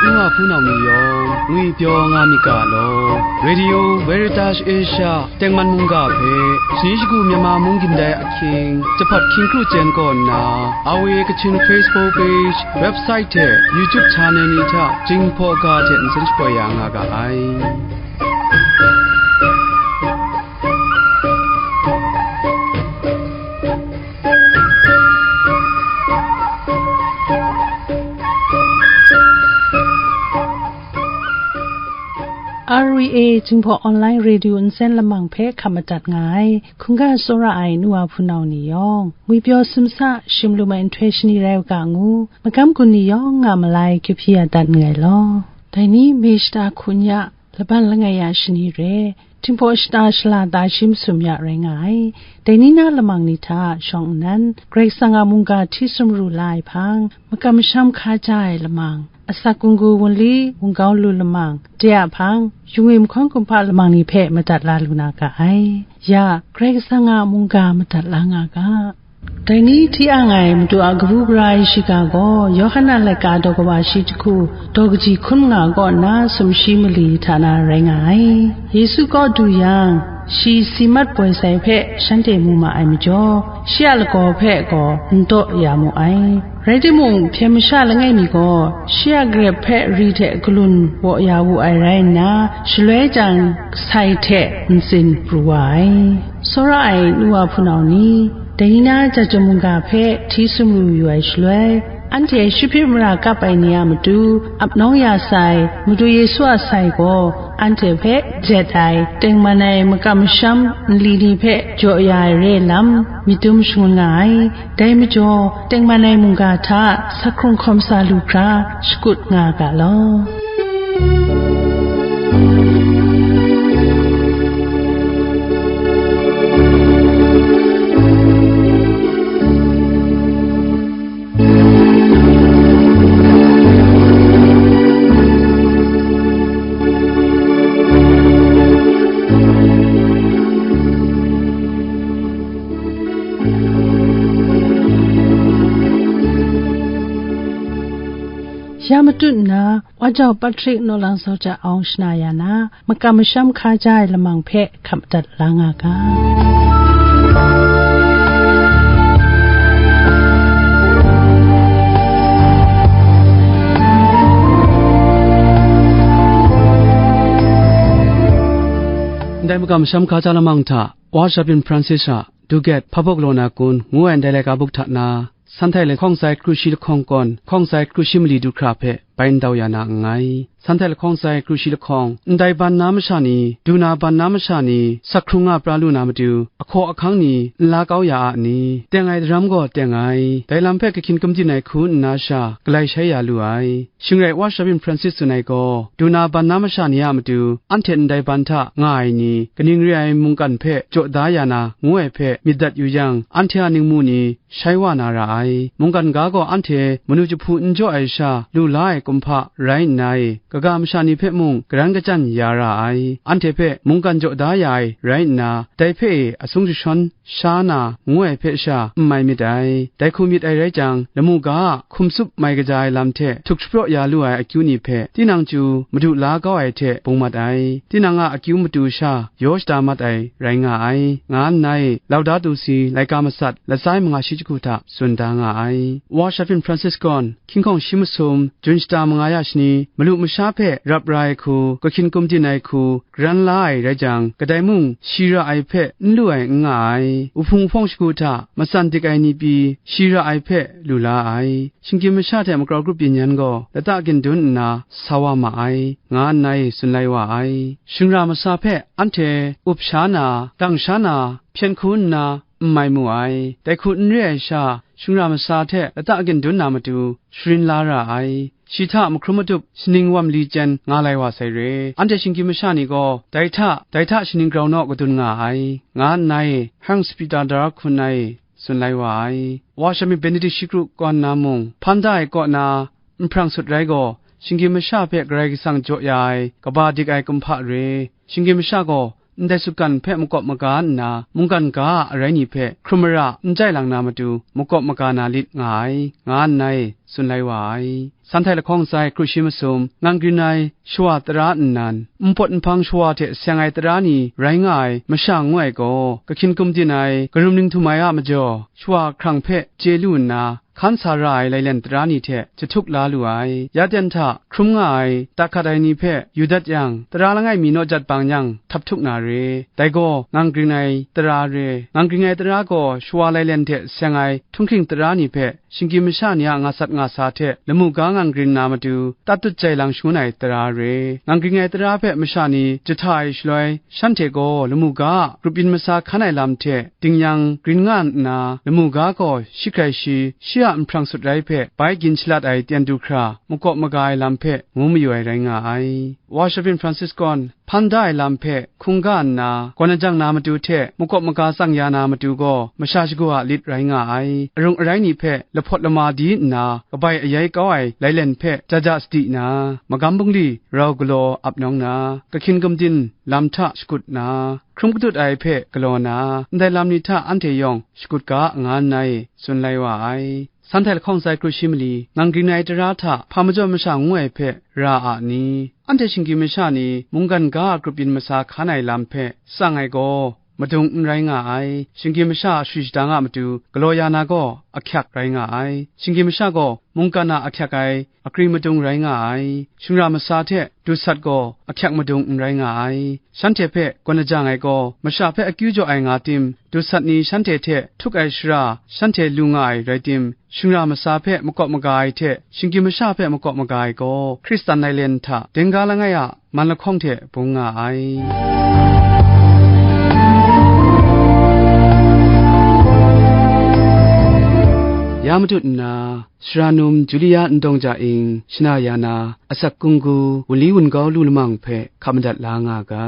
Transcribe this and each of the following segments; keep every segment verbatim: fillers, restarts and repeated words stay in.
N wa hpunau ni yawng ngwi pyaw nga myit ga law, Radio Veritas Asia tengman mungga hpe, shani shagu Myanmar mung gindai ahkying, jahpat hkying kru chyen kaw nna, R V A Kachin Facebook page, website hte YouTube channel ni hta Jinghpaw ga hte nsen shapoi ya nga ga ai. R V A Jinghpaw Online Radio nsen lamang hpe hkap madat nga ai, hkungga tsawra ai nu wa hpunau ni yawng, ngwipyaw simsa shim lu ai nhtoi shani rai u ga ngu, magam gun ni yawng a malai kyu hpyi ya dat nngai law. Dai ni May shata hkun ya, laban langai ya shani re, Jinghpaw shata shala ta shi masum ya rai nga ai. Dai ni na lamang ni hta shawng nnan, Karai Kasang a mungga hti sumru la ai hpang, makam masham hkaja ai lamang, asak gunggu wunli wunggau lu lamang, de a hpang, yu ngwi mahkawn kumhpa lamang ni hpe madat la lu na ga ai. Ya, Karai Kasang a mungga madat la nga ga. Dai ni hti ang ai Madu a kabu gara ai shiga gaw, Yawhan a laika daw kaba shi jahku, daw kaji hkun manga kaw nna sumshi mali hta na rai nga ai. Yesu kaw du yang, shi si mat poi sai hpe shanhte mu ma ai majaw, shi a lagaw hpe gaw n daw ya mu ai. Rai timung, hpyen masha langai mi gaw, shi a garep hpe ri hte galun waw ya wu ai rai nna, shaloi jang, sai hte ntsin pru wa ai. Tsawra ai nu wa hpunau ni, dai ni na Jajum mungga hpe hti sumru yu ai shaloi, anhte Shihpit mara kap ai ni a matu ap nawng ya sai Madu Yesu a sai gaw, anhte hpe jet ai, tengman ai makam masham nli ni hpe jaw ya ai re lam, myit dum shangun nga ai. Dai majaw, tengman ai mungga hta sakhkrung hkawm sa lu hkra shakut nga ga law. Ya matut nna, Wa jau Patrick Naw Lang Sau Hta Awng shana ya na, makam masham hkaja ai lamang hpe hkap dat la nga ga. Ndai makam masham hkaja lamang hta, Wa Shabin Francis a Duget Hpa Bawk Law Na Kun ngu ai ndai laika buk hta na, San Htai Lahkawng Sai Kru Shi Lahkawng Kawn, Lahkawng Sai Kru Shi Mali Du Hkra hpe bai ndau ya na nngai. San Htai Lahkawng Sai Kru Shi Lahkawng, ndai ban na masha ni, du na ban na masha ni, sak hkrung nga pra lu na matu, ahkaw ahkang ni n la kau ya a ni? Teng ai daram gaw teng ai, dai lam hpe kahkyin kumdin ai hku nna sha, galai shai ya lu ai. Shing rai, Wa Shabin Francis tsun ai gaw, du na ban na masha ni a matu, anhte ndai ban hta nga ai ni, kaning re ai mungkan hpe jaw da ya na, ngu ai hpe myit dat yu yang, anhte a ningmu ni, shai wa na ra ai. Mungkan ga gaw anhte manu jahpu n jaw ai sha lu la ai kumhpa rai nna e, kaga masha ni hpe mung garan kachyan ya ra ai. Anhte hpe mungkan jaw da ya ai rai nna, dai hpe e asung jashawn sha na ngu ai hpe sha n mai myit ai. Dai hku myit ai rai jang, lamu ga a hkum tsup mai kaja ai lam hte htuk shapraw ya lu ai akyu ni hpe, tinang chyu madu la kau ai hte bung mat ai. Tinang a akyu matu sha yaw shada mat ai rai nga ai, nga nna e, Laudato Si laika matsat latsai manga shi jahku hta tsun da nga ai. Wa Shabin Francis gawn, hkying hkawng shi masum, Jun shata manga ya shani, malu masha hpe rap ra ai hku, kahkyin kumdin ai hku, garan la ai rai jang, kadai mung shi ra ai hpe n lu ai n nga ai. Uhpung uhpawng shagu hta matsan dik ai ni pyi, shi ra ai hpe lu la ai. Shinggyim masha hte makau grup byin yan gaw lata gindun nna sa wa ma ai, nga nna e tsun lai wa ai. Shingra masa hpe anhte up sha na, dang sha na, hpyen hku nna n mai mu ai. Dai hku n re ai sha, shingra masa hte lata gindun na matu sharin la ra ai. Shi hta mahkrum madup shaning wam li chyen nga lai wa sai re. Anhte shinggyim masha ni gaw, dai hta, dai hta shaning grau naw kadun nga ai, nga nna e, Hans Peter Dara hku nna e, tsun lai wa ai. Wa Shabin Benedict shi kru kaw nna mung, hpan da ai kaw na, nhprang sut rai gaw, shinggyim masha hpe Karai Kasang jaw ya ai, kaba dik ai kumhpa re. Shinggyim masha gaw, ndai sutgan hpe makawp maga nna, mungkan ga a arai ni hpe hkrum mara n jai lang na matu, makawp maga na lit nga ai, nga nngai, tsun lai wa ai. San htai lahkawng sai kru shi masum, ngang grin ai shawa tara nnan, npawt nhpang shawa hte seng ai tara ni rai nga ai masha ngu ai gaw, kahkin gumdin ai, karum ninghtum ai a majaw, shawa hkrang hpe chye lu nna, hkan sa ra ai lailen tara ni hte jahtuk la lu ai. Ya ten hta hkrum nga ai, tak hkat ai ni hpe yu dat yang, tara langai mi naw jat bang yang htap htuk na re. Dai gaw ngang grin ai tara re. Ngang grin ai tara gaw shawa lailen hte seng ai htunghking tara ni hpe, shinggyim masha ni a nga sat nga sa hte lamu ga ngang grin na matu, tat dut jai lang shangun ai tara re. Ngang grin ai tara hpe masha ni jahta ai shaloi, shanhte gaw lamu ga a grup yin masa hkan ai lam hte ding yang grin nga nna, lamu ga gaw shi hkrai shi, shi a nhprang sut rai hpe bai gin shalat ai tyen du hkra, makawp maga ai lam hpe ngu mayu ai rai nga ai. Wa Shavin Francis gaw hpan da ai lam hpe hkungga nna, gawn ajang na matu hte makawp maga tsang ya na matu gaw, masha shagu a lit rai nga ai. Arung arai ni hpe lahpawt lama di nna, kabai ayai kau ai lailen hpe jaja sadi na, magam bungli rau galaw ap nawng na, kahkin gumdin lam hta shakut na, hkrum kadut ai hpe galaw na, ndai lam ni hta anhte yawng shakut ga nga nngai, tsun lai wa ai. San htai lahkawng sai kru shi mali, ngang grin ai tara hta hpa majaw masha ngu ai hpe ra a ni? Anhte shinggyim masha ni mungkan ga a grup yin masa hkan ai lam hpe tsang ai gaw, madung n rai nga ai. Shinggyim masha a shari shadang a matu galaw ya na gaw, ahkyak rai nga ai. Shinggyim masha gaw mungkan a ahkyak ai akring madung rai nga ai. Shingra masa hte dusat gaw ahkyak madung n rai nga ai. Shanhte hpe gawn ajang ai gaw, masha hpe akyu jaw ai nga tim, dusat ni shanhte hte htuk ai shara, shanhte lu nga ai rai tim, shingra masa hpe makawp maga ai hte, shinggyim masha hpe makawp maga ai gaw, Hkristan lailen hta dingga langai a man lahkawng hte bung nga ai. Ya matut nna, Sara num Julia Ndawng Ja Ing shana ya na, asak kunggu, wunli wungau lu lamang hpe hkap madat la nga ga.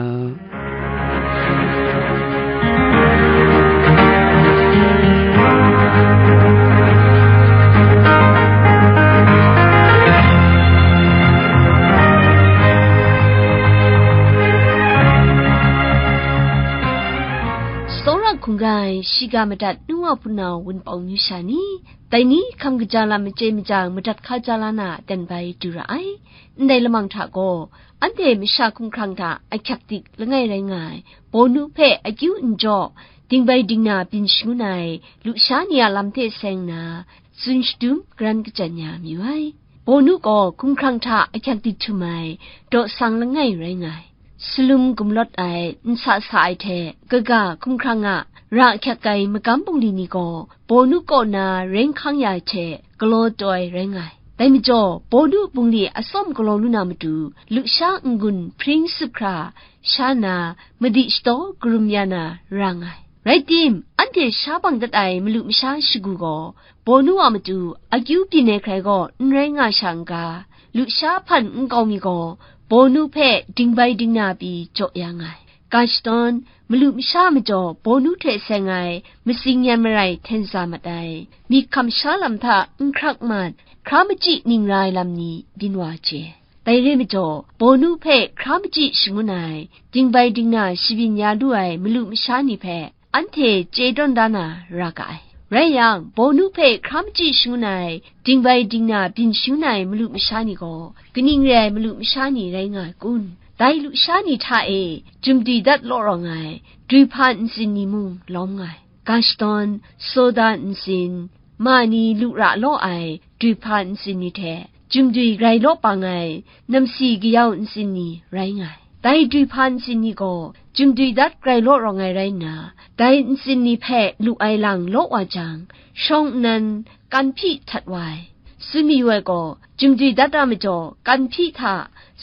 Tsawra hkungga ai shiga madat nu wa hpunau wunpawng myu sha ni, dai ni hkam kaja lam machye majang madat hka ja la na, dan bai du ra ai. Ndai lamang hta gaw, anhte masha hkumhkrang hta ahkyak dik langai rai nga ai, Bawnu hpe akyu n jaw, dingbai dingna byin shangun ai, lusha ni a lam hte seng nna, tsun shadum garan kachyan ya mayu ai. Bawnu gaw hkumhkrang hta ahkyak dik htum ai, daw sang langai rai nga ai. Salum gumlawt ai, nsa sa ai hte kaga hkumhkrang a ra ahkyak ai magam bungli ni gaw, Bawnu kaw na reng hkang ya ai hte galaw taw ai rai nga ai. Dai majaw, Bawnu bungli atsawm galaw lu na matu, lusha n-gun hpring sup hkra, sha na madi shadaw karum ya na ra nga ai. Rai tim, anhte sha bang dat ai malu masha shagu gaw, Bawnu a matu akyu byin ai hkrai gaw n rai nga sha n ga, lusha hpan nkau mi gaw, Bawnu hpe dingbai dingna pyi jaw ya nga ai. Ga shadawn, malu masha majaw Bawnu hte seng ai matsing yan marai hten sa mat ai, myi hkam sha lam hta n hkrak mat, hkra machyi ning ra ai lam ni byin wa chye. Dai re majaw, Bawnu hpe hkra machyi shangun ai, dingbai dingna shabyin ya lu ai malu masha ni hpe, anhte chye tawn da na ra ga ai. Rai yang, Bawnu hpe hkra machyi shangun ai, dingbai dingna byin shangun ai malu masha ni gaw, kaning re ai malu masha ni rai nga ai kun? Dai lusha ni hta e, jumdwi dat law rawng ai, dwi hpa ntsin ni mung lawm nga ai. Ga shadawn, soda ntsin, ma ni lu ra law ai, dwi hpa ntsin ni hte, jumdwi grai law pang ai, namsi kayau ntsin ni rai nga ai. Dai dwi hpa ntsin ni gaw, jumdwi dat grai law rawng ai rai nna, dai ntsin ni hpe lu ai lang law wa jang, shawng nnan kan hpyi htat wa ai. Tsun mayu ai gaw, jumdwi dat a majaw, kan hpyi hta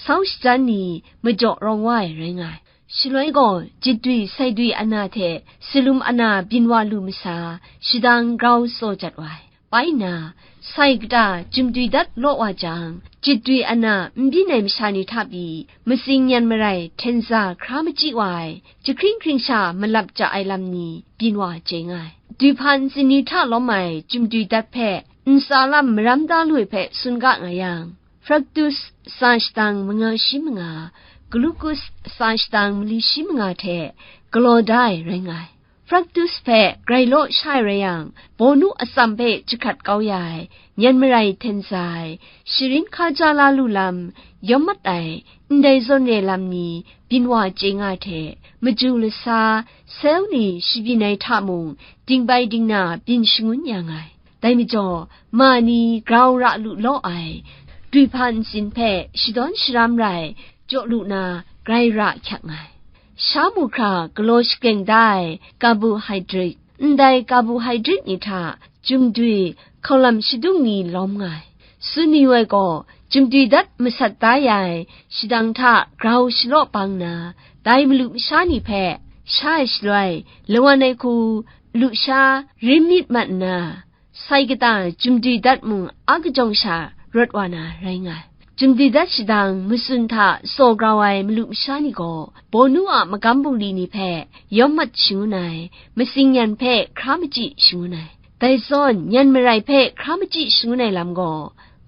sau shajan ni majaw rawng wa ai rai nga ai. Shaloi gaw, jitdwi saidwi ana hte salum ana byin wa lu masa, shadang grau tsaw jat wa ai. Bai nna, sai kata jumdwi dat law wa jang, jitdwi ana n byin ai masha ni hta pyi, matsing yan marai hten sa hkra machyi wa ai, jahkring hkring sha malap ja ai lam ni byin wa chye nga ai. Dwi hpa ntsin ni hta lawm ai jumdwi dat hpe ntsa lam maram da lu ai hpe tsun ga nga yang, Fractus tsa shadang manga shi manga, Glucose tsa shadang mali shi manga hte galaw da ai rai nga ai. Fructose hpe grai law sha ai rai yang, bawnu atsam hpe jahkrat kau ya ai nyan marai hten za ai, sharin hkaja la lu lam yawm mat ai ndai zawn re lam ni byin wa chye nga ai hte, maju lasa, sel ni shabyin ai hta mung, dingbai dingna byin shangun ya nga ai. Dai majaw, ma ni grau ra lu law ai, duihpa ntsin hpe shadawn sharam rai jaw lu na, grai ra hkyak nga ai. Sha mu hkra galaw shakyeng da ai carbohydrate, ndai carbohydrate ni hta jumdwi hkaulam shadung ni lawm nga ai. Tsun mayu ai gaw, jumdwi dat masat da ya ai shadang hta grau shalaw bang nna, dai malu masha ni hpe sha ai shaloi, lawan ai hku lusha rim myit mat nna, sai kata jumdwi dat mung a kajawng sha rawt wa na rai nga ai. Jumdwi dat shadang matsun hta tsaw grau ai malu masha ni gaw, bawnu a magam bungli ni hpe yawm mat shangun ai, matsing nyan hpe hkra machyi shangun ai. Dai zawn, nyan marai hpe hkra machyi shangun ai lam gaw,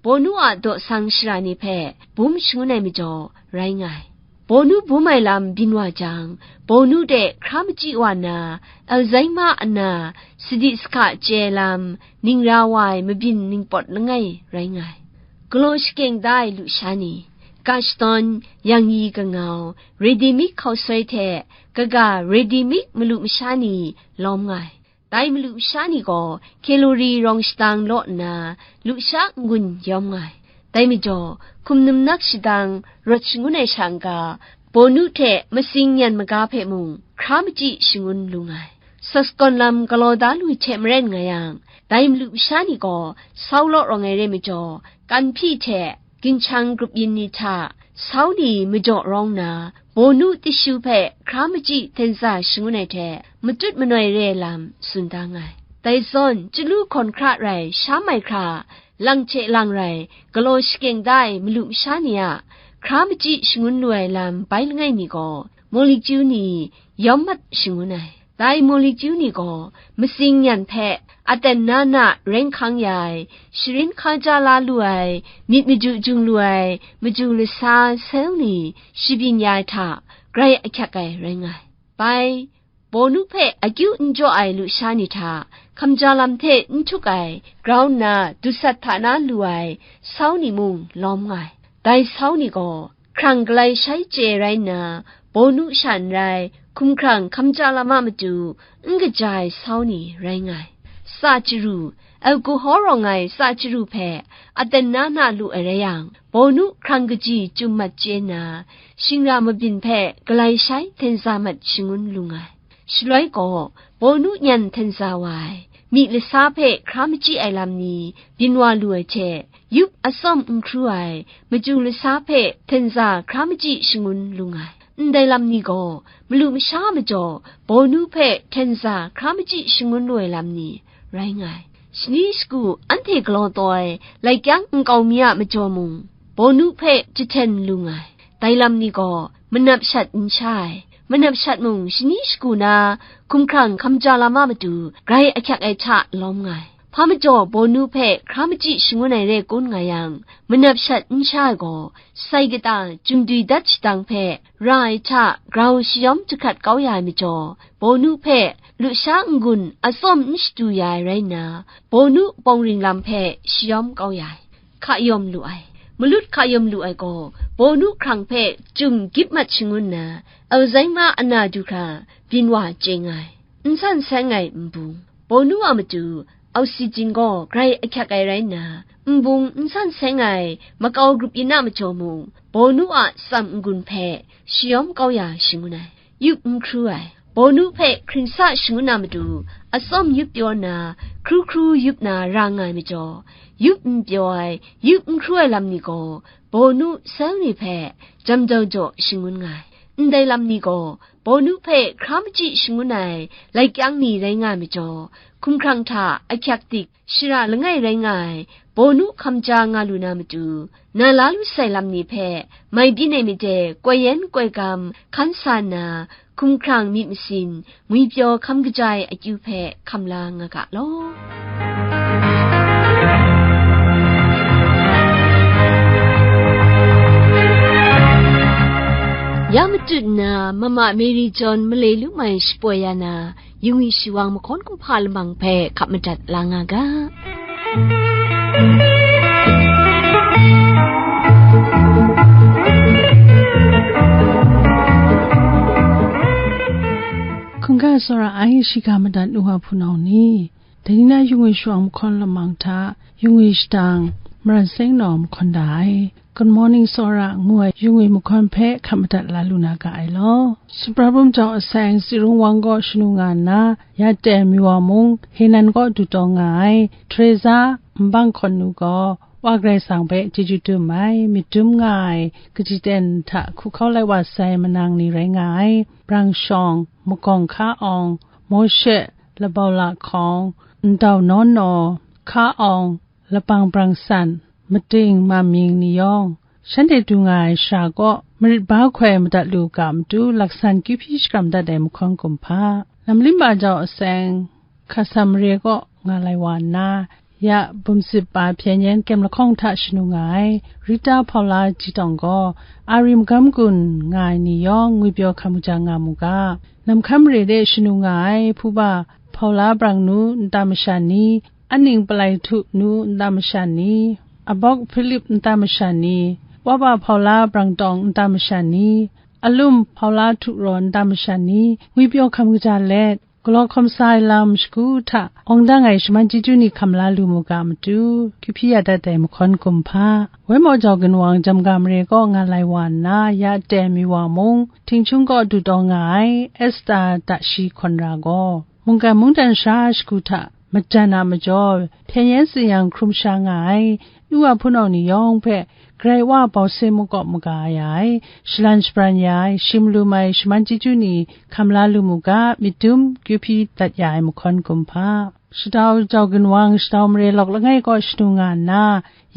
bawnu a dawsang shara ni hpe bum shangun ai majaw rai nga ai. Bawnu bum ai lam byin wa jang, bawnu de hkra machyi wa nna, Alzheimer ana, sadi sahka chye ai lam, ningra wa ai mabyin ningpawt langai rai nga ai. Galaw shakyeng da ai lusha ni, Gashton, Yangyi Kangau, Redimik hkausoi hte kaga Redimik malu masha ni lawm nga ai. Dai malu masha ni gaw kalori rawng shadang law nna, lusha n-gun yawm nga ai. Dai majaw, hkum num nak shadang rawt shangun ai sha n-ga, bawnu hte matsing nyan maga hpe mung hkra machyi shangun lu nga ai. Saskawn lam galaw da lu hte maren nga yang, dai malu masha ni gaw sau law rawng ai re majaw, kanhpyi hte ginchang grup yin ni hta sau ni majaw rawng nna, bawnu tishu hpe hkra machyi hten za shangun ai hte, matut manoi re ai lam tsun da nga ai. Dai zawn, chyalu hkawn hkra rai sha mai hkra, lang hte lang rai galaw shakyeng da ai malu masha ni a hkra machyi shangun lu ai lam bai langai mi gaw, molecule ni yawm mat shangun ai. Dai molecule ni gaw, matsing nyan hpe aten na na reng hkang ya ai, sharin hkaja la lu ai, myit maju jung lu ai, maju lasa sel ni shabyin ya ai hta grai ahkyak ai rai nga ai. Bai, bawnu hpe akyu n jaw ai lusha ni hta, hkamja lam hte n htuk ai, grau nna dusat hta na lu ai sau ni mung lawm nga ai. Dai sau ni gaw, hkrang galai shai chye rai nna, bawnu sha n rai, hkumhkrang hkamja lam a matu n kaja ai sau ni rai nga ai. Tsa chyaru, alkohol rawng ai tsa chyaru hpe aten na na lu ai rai yang, bawnu hkrang kaji chyum mat chye nna, shingra mabyin hpe galai shai hten za mat shangun lu nga ai. Shaloi gaw, bawnu nyan hten za wa ai, myi lasa hpe hkra machyi ai lam ni byin wa lu ai hte, yup atsawm n hkru ai, maju lasa hpe hten za hkra machyi shangun lu nga ai. Ndai lam ni gaw, malu masha majaw bawnu hpe hten za hkra machyi shangun lu ai lam ni rai nga ai. Shani shagu anhte galaw taw ai, lai kyang nkau mi a majaw mung, bawnu hpe jahten lu nga ai. Dai lam ni gaw, manap shat n sha ai, manap shat mung shani shagu na, hkumhkrang hkamja lam a matu grai ahkyak ai hta lawm nga ai. Hpa majaw bawnu hpe hkra machyi shangun ai re kun nga yang, manap shat n sha ai gaw, sai kata jumdwi dat shadang hpe ra ai hta grau shayawm jahkrat kau ya ai majaw, bawnu hpe lusha n-gun atsawm n shatu ya ai rai nna, bawnu bawng ring lam hpe shayawm kau ya ai. Hka yawm lu ai. Malut hka yawm lu ai gaw, bawnu hkrang hpe chyum gyip mat shangun nna, Alzheimer ana du hkra byin wa chye nga ai. N san seng ai nbung. Bawnu a matu, oxygen gaw grai ahkyak ai rai nna, nbung n san seng ai makau grup yin a majaw mung, bawnu a tsam n-gun hpe shayawm kau ya shangun ai. Yup n hkru ai. Bawnu hpe hkringsa shangun na matu, atsawm yup pyaw nna, hkru hkru yup na ra nga ai majaw, yup n pyaw ai, yup n hkru ai lam ni gaw, bawnu sel ni hpe jam jau jaw shangun nga ai. Ndai lam ni gaw, bawnu hpe hkra machyi shangun ai, lai kyang ni rai nga ai majaw, hkumhkrang hta ahkyak dik, shara langai rai nga ai, bawnu hkamja nga lu na matu, na la lu sai lam ni hpe, mai byin ai made, koi yan koi gam, hkan sa nna, hkumhkrang myit masin, ngwipyaw hkam kaja ai akyu hpe hkam la nga ga law. Ya matut nna, Mama Mary John malai lu mai shapoi ya na, yungwi shawang mahkawn kumhpa lamang hpe hkap madat la nga ga. Hkungga tsawra ai shiga madat nu wa hpunau ni, dai ni na yungwi shawang mahkawn lamang hta, yungwi shadang, maran seng nawng mahkawn da ai. Good morning, tsawra, ngu ai yungwi mahkawn hpe hkap madat la lu na ga ai law. Supra bum jau aseng Sirung Wang kaw shanu nga nna, ya ten Miwa mung Henan kaw du taw nga ai Teresa Nbang hkawn nu gaw, Wa Karai Kasang hpe chyeju dum ai, myit dum nga ai, kaji ten hta hku hkau lai wa sai manang ni rai nga ai, Brang Shawng, Magawng Hka Awng, Mawshe, Labau La Hkawng, Ndau Nawn Naw, Hka Awng, Lapang Brang San, Mating Mam Mying ni yawng, shanhte du nga ai shara kaw marit ba hkoi madat lu u ga matu, laksan kyu hpyi shakram dat ai mahkawn kumhpa, Lamlim ba jau aseng, Hkasam mare kaw nga lai wa nna, ya bum sip pa hpyen yen kem lahkawng hta shanu nga ai, Rita Hpaula Jitawng gaw, Ari Magam Gun nga ai ni yawng ngwipyaw hkam kaja nga mu ga, Namhkan mare de shanu nga ai Hpuba Hpaula Brang nu nta masha ni, Aning Palai Htu nu nta masha ni, Abawk Hpilip nta masha ni, Waba Hpaula Brang Tawng nta masha ni, Alum Hpaula Htu Raw nta masha ni, ngwipyaw hkam kaja let, galaw hkawm sa ai lam shagu hta awng dang ai shaman chyeju ni hkam la lu mu ga matu, kyu hpyi ya dat ai mahkawn kumhpa, Waimaw jau ginwang Jamga mare kaw nga lai wa nna, ya ten Miwa mung, Htingchung kaw du taw nga ai Esta Dashi Hkawn Ra gaw, mungkan mungdan sara shagu hta majan a majaw, hpyen yen tsin-yang hkrum sha nga ai nu wa hpunau ni yawng hpe, Karai Wa bau se makawp maga ya ai, shalan shabran ya ai, shim lum ai shaman chyeju ni hkam la lu mu ga, myit dum kyu hpyi dat ya ai mahkawn kumhpa. Shadau jau ginwang, shadau mare lawk langai kaw shanu nga nna,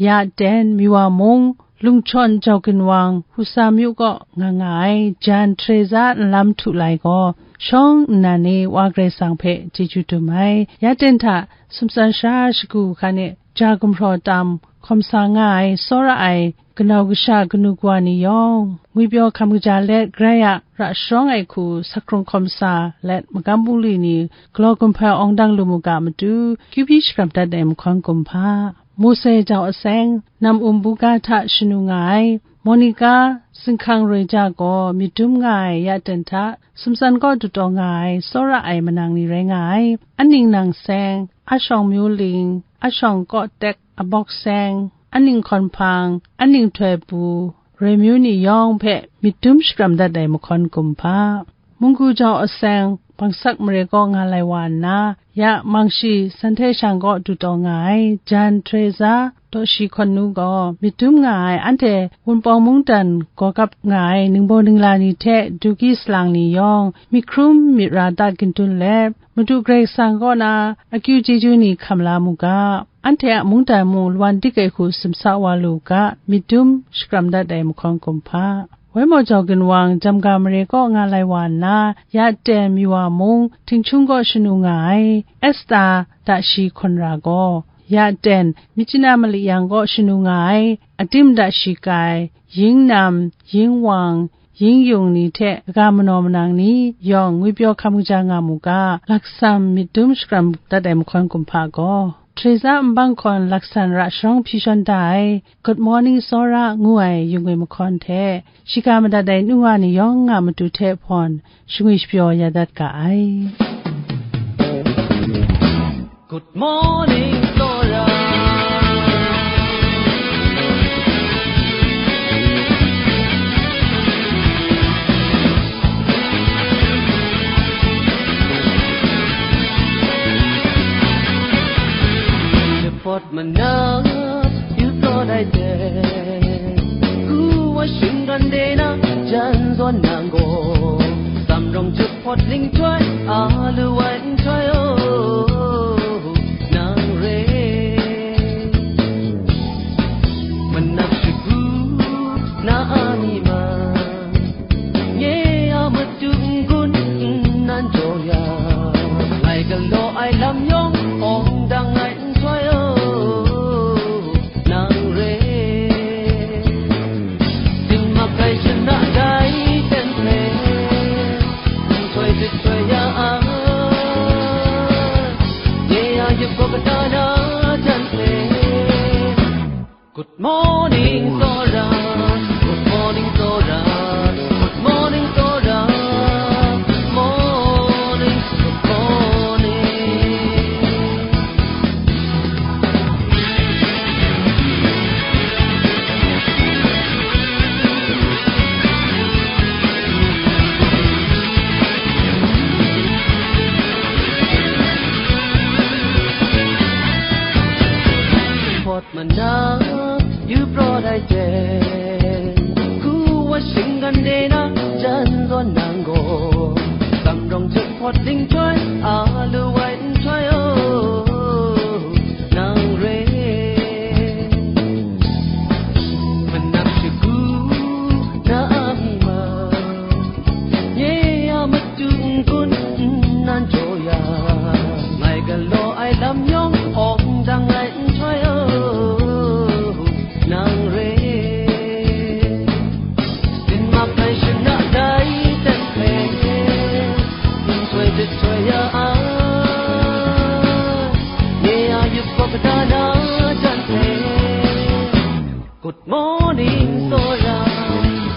ya ten Miwa mung, Lungchawn jau ginwang, Husa myu kaw nga nga ai, jan Teresa nlam htu lai gaw, shawng nnan e Wa Karai Kasang hpe chyeju dum ai. Ya ten hta, sumtsan sara shagu hkan e, ja gumhpraw tam, hkawm sa nga ai, tsawra ai, kanau kasha kanu kawa ni yawng, ngwipyaw hkam kaja let, Karai a ra sharawng ai hku, sakrung hkawm sa let, magam bungli ni, galaw gumhpa awng dang lu mu ga matu, kyu hpyi shakram dat ai mahkawn kumhpa. Mose jau aseng, nam um buga hta shanu nga ai, Monica Zinghkang Roi ja gaw myit dum nga ai ya ten hta, sumtsan kaw du taw nga ai, tsawra ai manang ni rai nga ai, aning nang seng, ashawng myu ling, ashawng kaw tek, abawk seng, aning hkawn hpang, aning htoi pu, Roi myu ni yawng hpe myit dum shakram dat ai mahkawn kumhpa. Munggu jau aseng, bangsak mare kaw nga lai wa nna, ya Mangshi Sanhte Shang kaw du taw nga ai, jan Teresa Dawshi Hkawn Nu gaw, myit dum nga ai anhte Wunpawng mungdan gaw kap nga ai ningbaw ningla ni hte Dawki salang ni yawng, myit hkrum myit ra ta gindun let, Madu Karai Kasang kaw na akyu chyeju ni hkam la mu ga, anhte a mungdan mung lawan dik ai hku simsa wa lu ga, myit dum shakram dat ai mahkawn kumhpa. Waimaw jau ginwang, Jamga mare kaw nga lai wa nna, ya ten Miwa mung, Htingchung kaw shanu nga ai, Esta Dashi Hkawn Ra gaw, ya ten, Myitkyina mali yang kaw shanu nga ai, Adim Dashi Kai, Ying Nam, Ying Wang, Ying Yung ni hte kaga manaw manang ni yawng ngwipyaw hkam kaja nga mu ga, laksam myit dum shakram dat ai mahkawn kumhpa gaw, Teresa Nbang Hkawn laksan ra sharawng hpyi shawn da ai, Good Morning Tsawra ngu ai yung ai mahkawn hte, shiga madat ai nu wa ni yawng a matu hte hpawn, shangwi shapyaw ya dat ga ai. Good morning, Flora. Depot manang, you thought I did. Who was shinggan dena, jan zon nang go. Samrong depot ling choi, alu wai nchoi o. Nang re. Manap shigu na a mi ma. Nye a matu n-gun nnan jaw ya. Ngai galaw ai lam yawng awng dang ai nhtoi o. Nang re. Sin mak ai shana dai ten gaw, tsam rawng hte hpawt ling chyoi, a lu ai nhtoi o, nang re. Manang shagu na a hpung ma, nye a matu n-gun nnan jaw ya, ngai galaw ai lam yawng awng dang ai nhtoi o, nang re. Din mak ai shana dai dan hpe, n soi tit soi ya ai, nye a yupkawp kata na jan hpe. Good morning, Sora.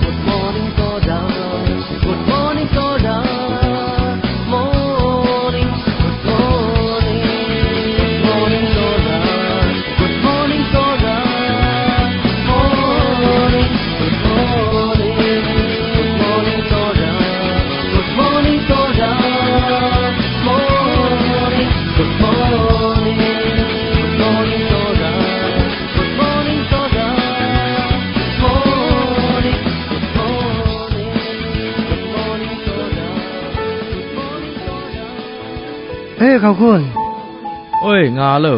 Good morning, Sora. Good morning, Sora. Morning. Good morning. Good morning, Sora. Good morning, Sora. Morning. Good morning. Good morning, Sora. Good morning, Sora. Morning. Good morning. Good morning, Sora. Good morning, Sora. Good morning. Good morning. Good morning, Sora. Good morning, Sora. E, Hkau Hkun. Oi, nga lo.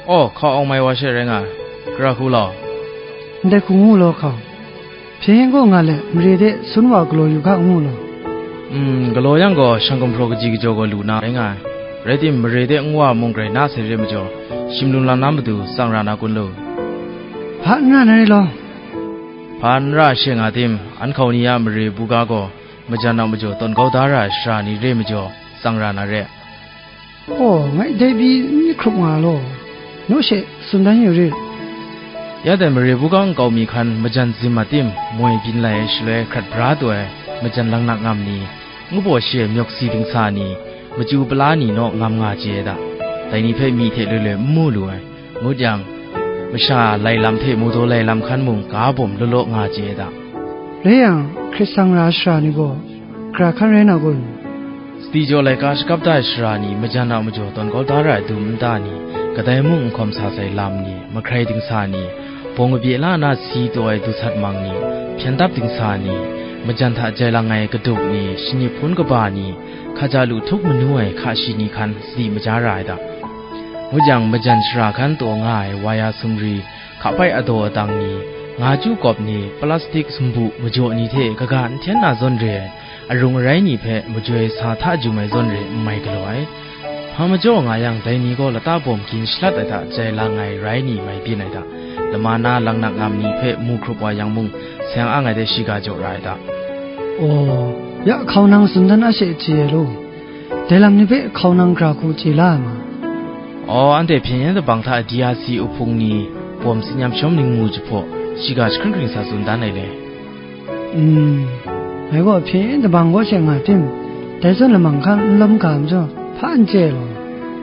Aw, hkau awng mai wa she rai nga ai. Gara hku law. Ndai hku ngu law, Hkau. Hpyen yen gaw nga let, mare de sun wa galaw yu hka ngu law. Mm, galaw yang gaw, shang gumhpraw kaji kajaw gaw lu na rai nga ai. Rai tim, mare de nwa mung grai na sai re majaw, shim lum lam na matu tsang ra na kun lu? Hpa n ra na re law. Hpa n ra she nga tim, an hkau ni a mare buga gaw, majan a majaw tawn kau da ra ai sara ni re majaw, tsang ra na re. Aw, ngai dai pyi n myit hkrup nga law, naw she tsun dan yu rit. Ya dai mare buga nkau mi hkan majan zim a tim moi byin lai ai shaloi hkrat bra taw ai majan langnak ngam ni, ngu baw shi ai myawk si dingsa ni, machyu pala ni naw ngam nga chye ai da. Dai ni hpe myi hte loi loi n mu lu ai, ngut yang, masha lai lam hte mawdaw lai lam hkan mung ga bawm law law nga chye ai da. Rai yang, hkrit sang ra ai sara ni gaw, gara hkan rai na kun? Sadi jaw laika shakap da ai sara ni majan a majaw tawn kau da ra ai dum nta ni, kadai mung n hkawm sa sai lam ni, mahkrai dingsa ni, bawng kabye la na si taw ai du sat mang ni, hpyen dap dingsa ni, majan hta jai lang ai kaduk ni, shanip hpun kaba ni, hkaja lu htup manu ai hka shi ni hkan sadi maja ra ai da. Ngut yang, majan sara hkan taw nga ai waya sumri, hka pai adaw adang ni, nga chyu kawp ni, plastik sumbu majaw ni hte kaga n hten na zawn re ai, arung arai ni hpe majoi sa hta jum ai zawn re n mai galaw ai. Hpa majaw nga yang, dai ni gaw lata bawm gin shalat ai hta jai lang ai rai ni mai byin ai hta, lama na langnak ngam ni hpe mu hkrup wa yang mung, seng ang ai de shiga jaw ra ai hta. Aw, ya hkau nang tsun dan a she chye ai law. Dai lam ni hpe hkau nang gara hku chye la ai ma? Aw, anhte hpyen yen dabang hta D R C uhpung ni bawm tsin yam shawm ningmu jahpaw, shiga jahkring hkring sa tsun dan ai le. Mm, ngai gaw hpyen yen dabang kaw she nga tim, dai zawn lamang hkan n lawm ga majaw, hpa n chye law.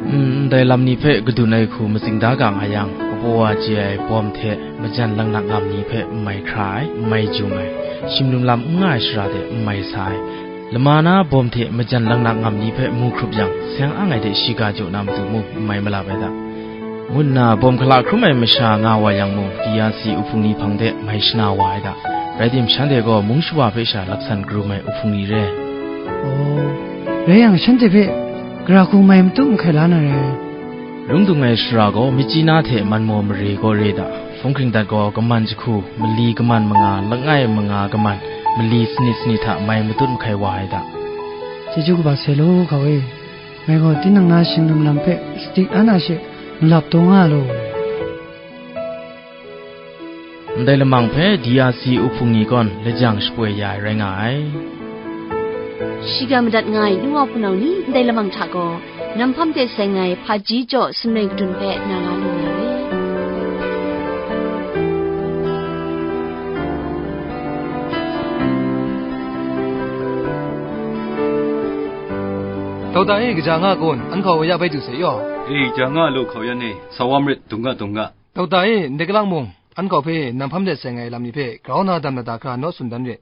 Mm, ndai lam ni hpe kadun ai hku matsing da ga nga yang, kabaw wa chye ai bawm hte majan langnak ngam ni hpe n mai hkra ai, n mai jum ai, shim lum lam n nga ai shara de n mai sa ai, lama na bawm hte majan langnak ngam ni hpe mu hkrup yang, seng ang ai de shiga jaw na matu mung n mai malap ai da, ngu nna bawm hkala hkrum ai masha nga wa yang mung, D R C uhpung ni hpang de mai shana wa ai da. Rai tim, shanhte gaw mung shawa hpe sha laksan karum ai uhpung ni re. Aw, rai yang, shanhte hpe gara hku mai matut mahkai la na re. Lung dung ai sara gaw Myitkyina hte Manmaw mare gaw re da. Hpung hkring dat gaw kaman jahku, mali kaman manga, langai manga kaman, mali sanit sanit hta mai matut mahkai wa ai da. Chyeju kaba sai law, Hkau e. Ngai gaw tinang na shing lum lam hpe sadi an a she malap taw nga law. Ndai lamang hpe D R C uhpung ni gawn lajang shapoi ya ai rai nga ai. Shiga madat nga ai nu wa hpunau ni, ndai lamang hta gaw, Nam hpam de seng ai hpaji jaw sumren kadun hpe na la lu na re. Dauda e, kaja nga kun, an hkau ya bai du sai yaw. E, ja nga lu, hkau yan e, sa wa marit, dung ga, dung ga. Dauda e, ndai kalang mung, an hkau hpe nam hpam de seng ai lam ni hpe grau na dam na da hkra naw tsun dan re.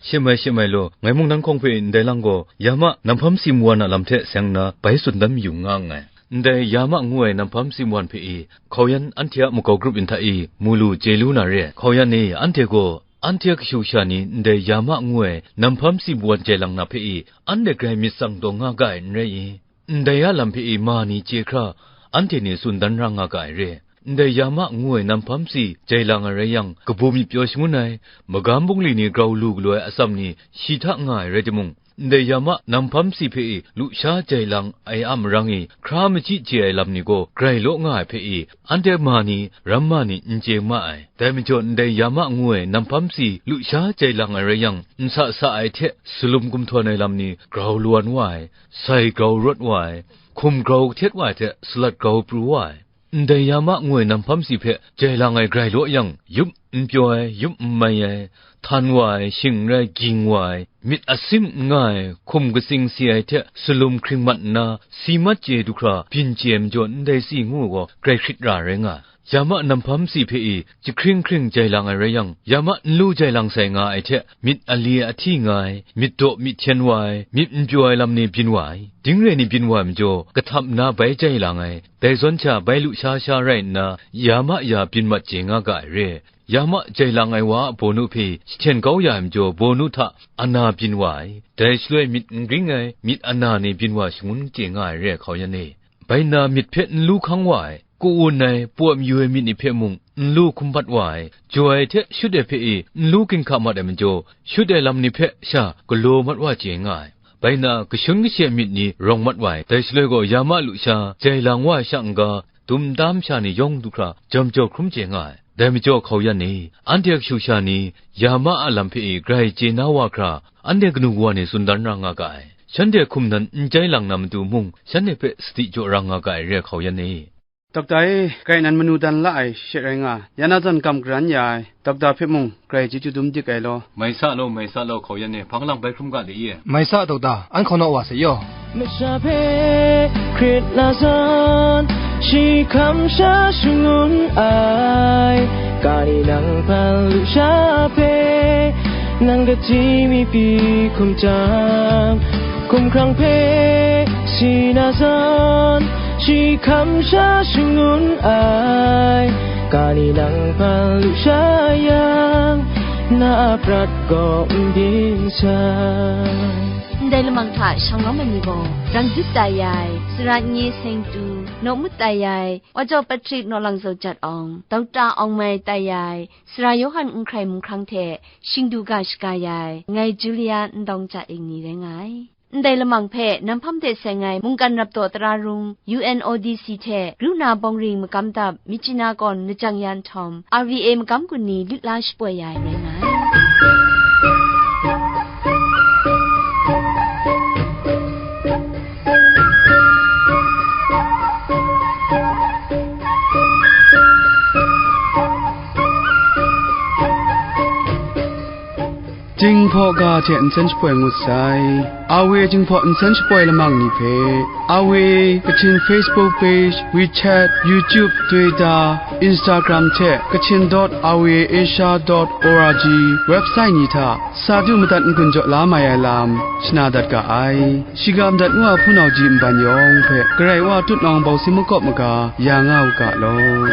Shem ai, shem ai law, ngai mung nang hkawng hpe ndai lang gaw, ya ma, nam hpam si mwan a lam hte seng nna, bai tsun dan mayu nga nngai. Ndai ya ma ngu ai nam hpam si mwan hpe e, hkau yan anhte a makau grup yin hta e, mu lu, chye lu na re ai. Hkau yan e, anhte gaw, anhte kashu kasha ni ndai Yama ngu ai namhpam si mawan jai lang na hpe i, anhte grai myit tsang taw nga ga ai n rai i? Ndai a lam hpe i ma ni chye hkra, anhte ni tsun dan ra nga ga ai re. Ndai Yama ngu ai namhpam si jai lang ai rai yang, kabu myit pyaw shangun ai, magam bungli ni grau lu galaw ai atsam ni shi hta nga ai rai timung, ndai Yama namhpam si hpe i lusha jai lang ai a marang i, hkra machyi chye ai lam ni gaw grai law nga ai hpe i, anhte ma ni, ramma ni n chye ma ai. Dai majaw, ndai Yama ngu ai namhpam si lusha jai lang ai rai yang, nsa sa ai hte salum gumhtawn ai lam ni grau lawan wa ai, sai grau rawt wa ai, hkum grau kahtet wa ai hte salat grau pru wa ai. Ndai Yama ngu ai namhpam si hpe jai lang ai grai law yang, yup n pyaw ai, yup n mai ai, htan wa ai, shing n rai, ging wa ai, myit asim n nga ai, hkum katsing si ai hte salum hkring mat nna, si mat chye du hkra byin chye ai majaw, ndai si ngu ai gaw grai hkrit ra rai nga ai. Yama namhpam si hpe i jahkring hkring jai lang ai rai yang, Yama nlu jai lang sai nga ai hte, myit ali ahti nga ai, myit daw myit hten wa ai, myit n pyaw ai lam ni byin wa ai. Ding re ni byin wa ai majaw, kahtap nna bai jai lang ai, dai zawn sha bai lusha sha rai nna, Yama ya byin mat chye nga ga ai re. Yama jai lang ai wa a bawnu hpe jahten kau ya ai majaw, bawnu hta ana byin wa ai. Dai shaloi myit n gring ai, myit ana ni byin wa shangun chye nga ai re ai hkau yan e. Bai nna myit hpe nlu hkang wa ai, ku-un ai, pawt mayu ai myit ni hpe mung nlu hkum bat wa ai, jaw ai hte shut ai hpe i nlu ginhka mat ai majaw, shut ai lam ni hpe sha galaw mat wa chye nga ai. Bai nna, kashun kashe myit ni rawng mat wa ai. Dai shaloi gaw, Yama lusha jai lang wa ai sha n-ga, dum tam sha ni yawng du hkra, jam jaw hkrum chye nga ai. Dai majaw hkau yan e, anhte kashu sha ni, Yama a lam hpe i grai chye na wa hkra, anhte kanu kawa ni tsun dan ra nga ga ai. Shanhte hkum nan n jai lang na matu mung, shanhte hpe sadi jaw ra nga ga ai re ai hkau yan e. Dokta e, grai nan manu dan la ai she rai nga, ya na zawn kam garan ya ai dokta hpe mung grai chyeju dum dik ai law. Mai sa law, mai sa law, hkau yan e, hpang lang bai hkrum ga de ye. Mai sa, dokta, an hkau naw wa se yaw. Masha hpe hkrit la zawn, shi hkam sha shangun ai, kani nang hpan lusha hpe, nang kachyi mi pyi hkum jang, hkumhkrang hpe si na zawn, shi hkam sha shangun ai, kani nang hpan lusha yang, na a prat gaw n byin sai. Ndai lamang hta shanglawm ai ni gaw, Rangzip tai ai, Sara Nye Seng Tu, Nawmut tai ai, Wa Jaw Patrick, Naw Lang Zaw Jat Awng, Dokta Awng Mai tai ai, Sara Yawhan Nhkrai Mung Hkrang hte shingdu ga shaga ya ai, ngai Julia Ndawng Cha Ing ni rai nga ai. Ndai lamang hpe, nan hpang de seng ai mungkan rap taw tara rung, U N O D C hte, Runa Bawng Ring Magam Dap, Myitkyina Kawn, Lajang Ya Nhtawm, R V A magam gun ni lit la shapoi ya ai rai nga ai. Jinghpaw ga hte nsen shapoi ngut sai. Awe jinghpaw nsen shapoi lamang ni hpe, Awe Kachin Facebook page, WeChat, YouTube, Twitter, Instagram hte Kachin dot awe asia dot org website ni hta sa du madat n-gun jaw la mai ai lam shana dat ga ai. Shiga madat ngu a hpunau ji nban yawng hpe Karai Wa tut nawng bau si makawp maga ya nga u ga law.